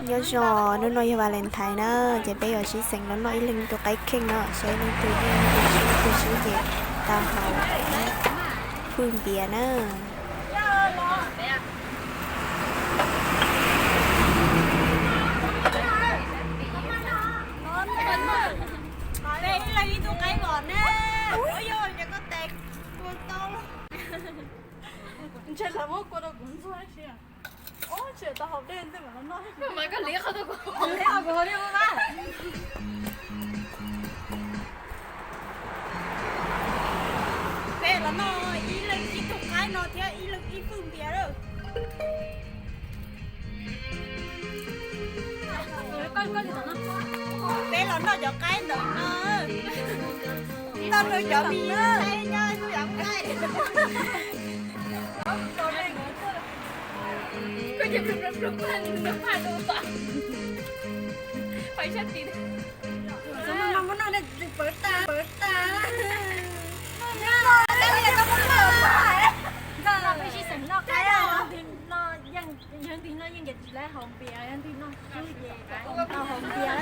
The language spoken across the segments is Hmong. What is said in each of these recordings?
Nyob zoo, hnub no yog Valentine na, ces peb yuav sib xeem los noj ib leeg tus qaib kheej no, saib leej twg yeej tus sib tus sib ces tau haus ib fwj npias na. Ib leeg ib tug qaib los na. Ua yog ces koj tes kua tau. Ntshe lawv muab kua rau kuv ntxuag si. Tsis tau haus dej ntej mam los noj. Mas koj liab qhov tau kuv. Liab qhov kuv haus dej mas. Peb los noj ib leeg ib tug qaib no thiab ib leeg ib fwj npias lawm. Peb los noj cov qaib ntawm no. Noj rau cov mis nyob nyob tus yam qaib. Koj ces plub plub plub paj plub paj rau tom. Pais sab tim. Muab noj pawv tas pawv tas. Peb sib xeem noj qaib no, yog leej twg noj yeej ces tsis tau haus npias, yog leej twg noj xwb ces tau haus npias.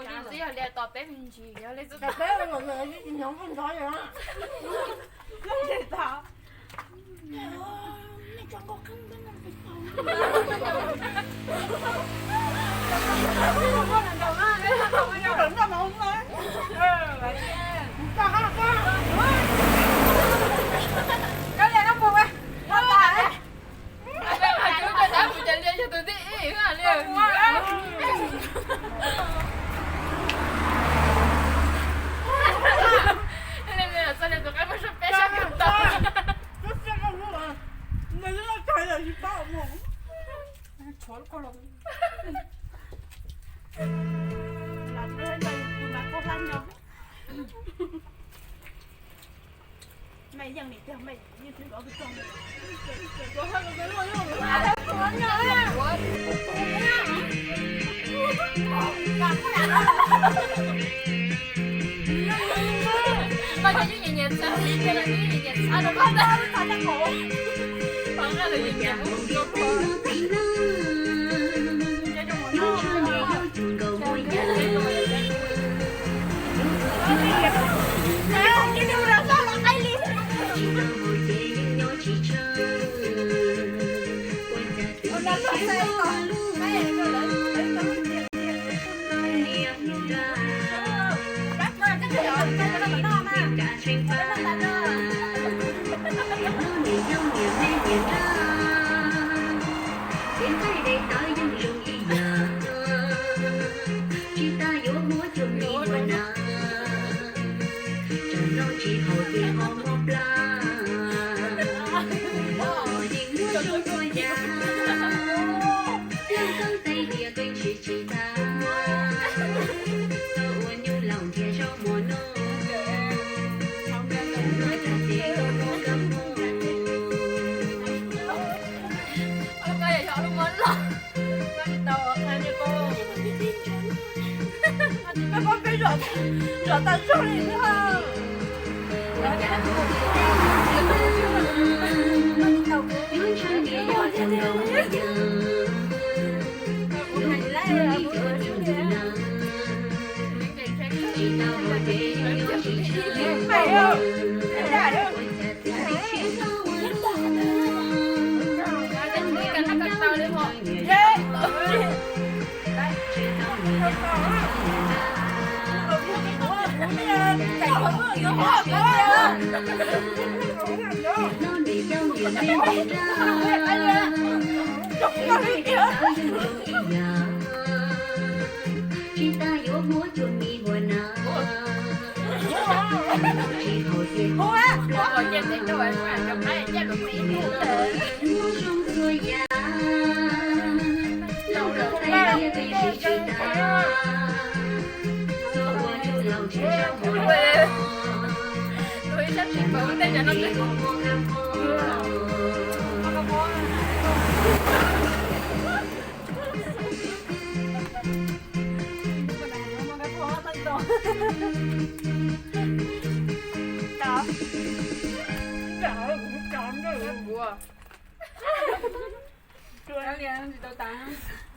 Mus ib yog li tos peb me ntsis yog li tos peb me ntsis nyob ntov yog.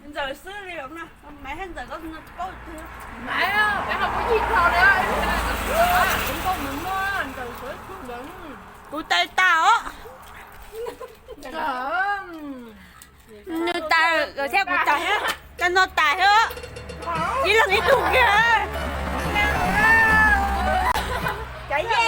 Ntxawm xwb li, Maiv thiab Ntxawm koj paub. Maiv, kuv tais tas os. Nws tas thiab kuv tas thiab, cov no tas thiab. Ib leeg ib tug kiag. Cov ye.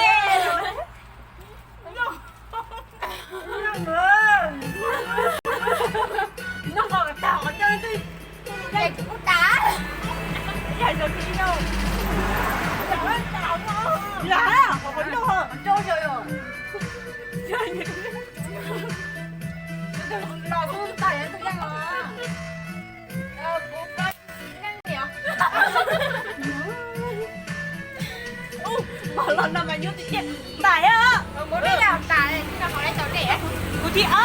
Los no mas nyuaj tiag tiag. Ntais os. Kuv thib ob.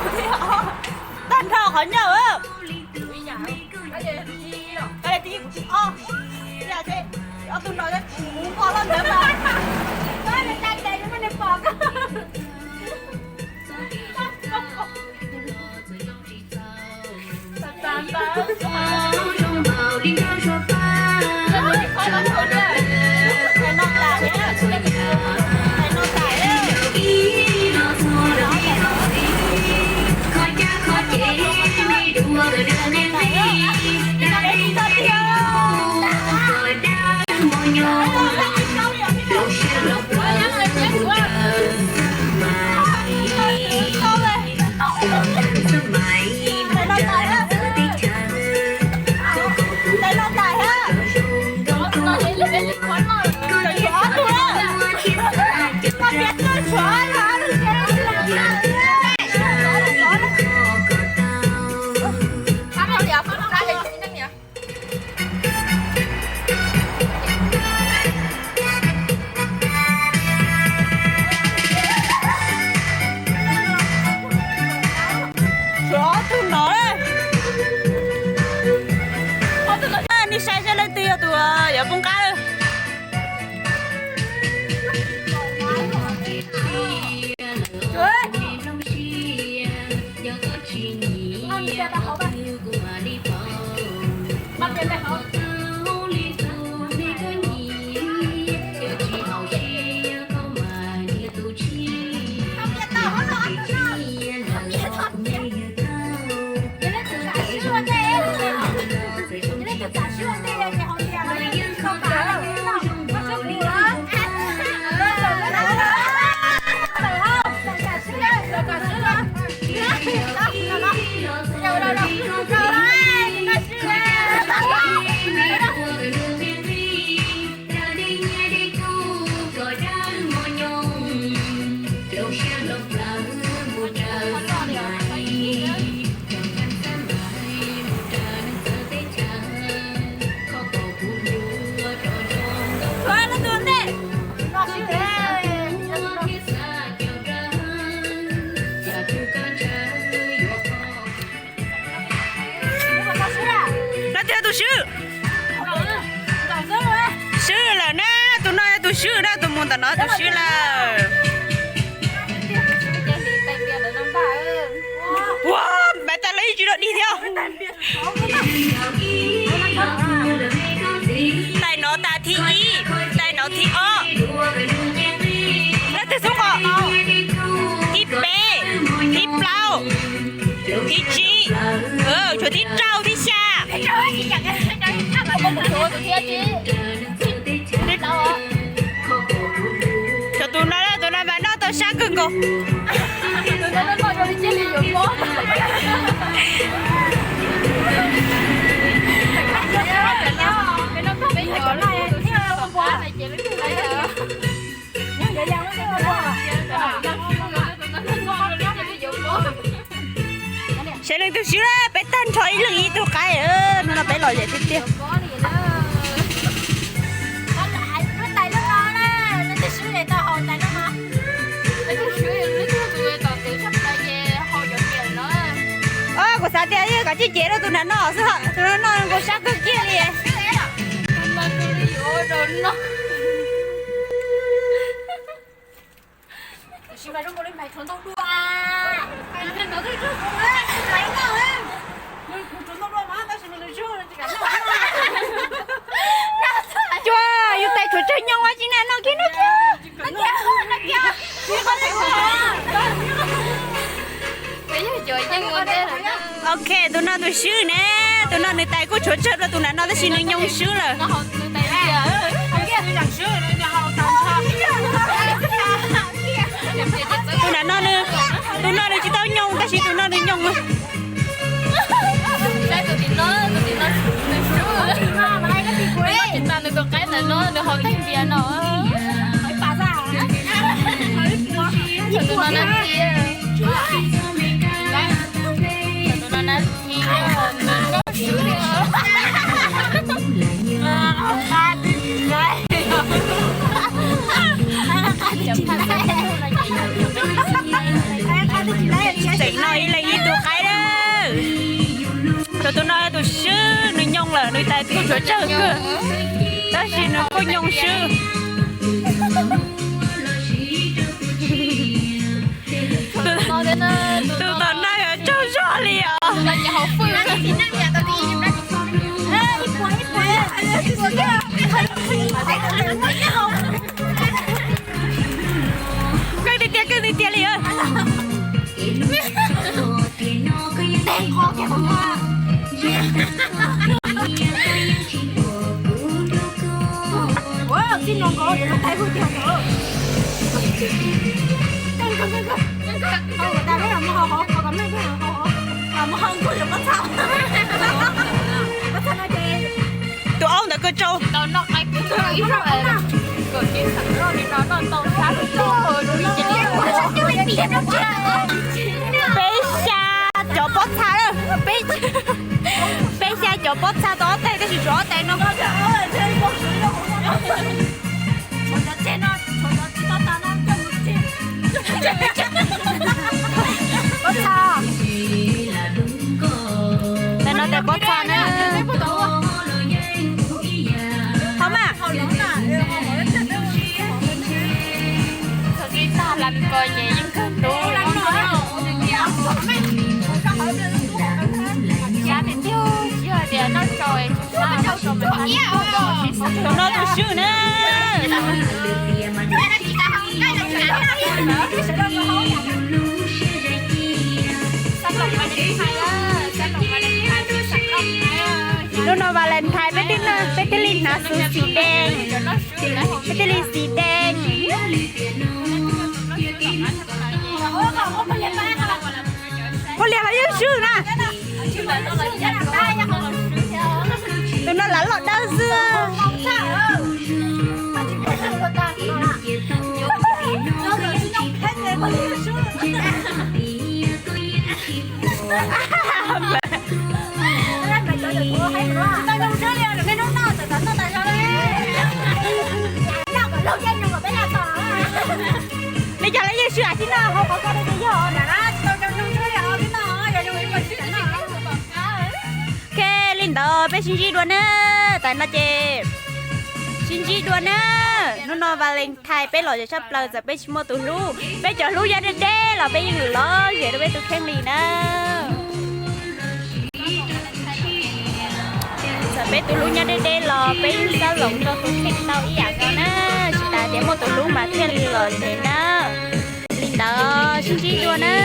Kuv thib ob. Tag nrho qhov ncauj. Kuv thib ob. Ob tug no kuv npog hlo ntawd mas. Tshuav ob tug no. Nej saib seb leej twg yog tus yuav poob qab. Tus swb, swb lawm na, tus no yog tus swb na, tus mus ntawm no tus swb lawm. Ua, npaj tas lawv yeej tsis dog dig thiab. Tais no tas thib ib, tais no thib ob, leej twg xub nqos? Thib peb, thib plaub, thib tsib, tshuav thib rau thib xya. Tshuav tus no, tus no mas noj tau sab kawg nkaus. Saib leej twg swb, peb tag nrho ib leeg ib tug qaib, hnub no peb lom zem tiag tiag. Kuv xav tias yog kom tsis cem rau tus nram no xwb, tus nram no nkaus sab kawg kiag li. Cua, yus tais tshuav tsawg nyoog ua tsis na, noj kiag noj kiag. Ok, tus no tus swb ne, tus no nws tais kuj tshuav tsawg dua tus nram no tab sis nws nyoo swb lawm. Tus nram no, tus no nws tsis tau nyoo tab sis tus no nws nyoo. Nws tus qaib ntawm no nws haus tag npias no. Tseem noj ib leeg ib tug qaib lawm. Tus no tus swb nws nyoo lawm, nws tais kuj tshuav tsawg kawg, tab sis nws kuj nyoo swb. Tus tom no yog tsaug zog li os. Keej tiag tiag, keej tiag tiag li. Tus aub ntawd kawg tsau. Peb xya cov pob txha lawm, peb xya cov pob txha tau ob tais tab sis tshuav ob tais no. Pob txha. Tais no tais pob txha na. Thov mas. Tag lawm ko ces yeej kawg tus. Xyov tias noj tsau es tsis xav noj tsau mas. Tus no tus swb na. Hnub no Valentine peb thiaj, peb thiaj li hnav xov xim dees, peb thiaj li xim dees. Ua li los yeej swb na. Tus no lav loj dawb xwb. Li cas los yeej swb, tsis noj hauv qhov ko li ces yog. Ke li Tau, peb sib ntsib dua na. Tam no ces sib ntsib dua na. Hnub no Valentine peb lom zem tshaj plaws, txawm peb tsis muaj tus hlub, peb cov hlub nyob deb deb los peb yeej lom zem rau peb tus kheej li na. Txawm peb tus hlub nyob deb deb los peb yeej xab loos rau tus kheej tau ib yam nkaus na. Tsis tas tias muaj tus hlub mas thiaj li lom zem na. Li ntawd sib ntsib dua na.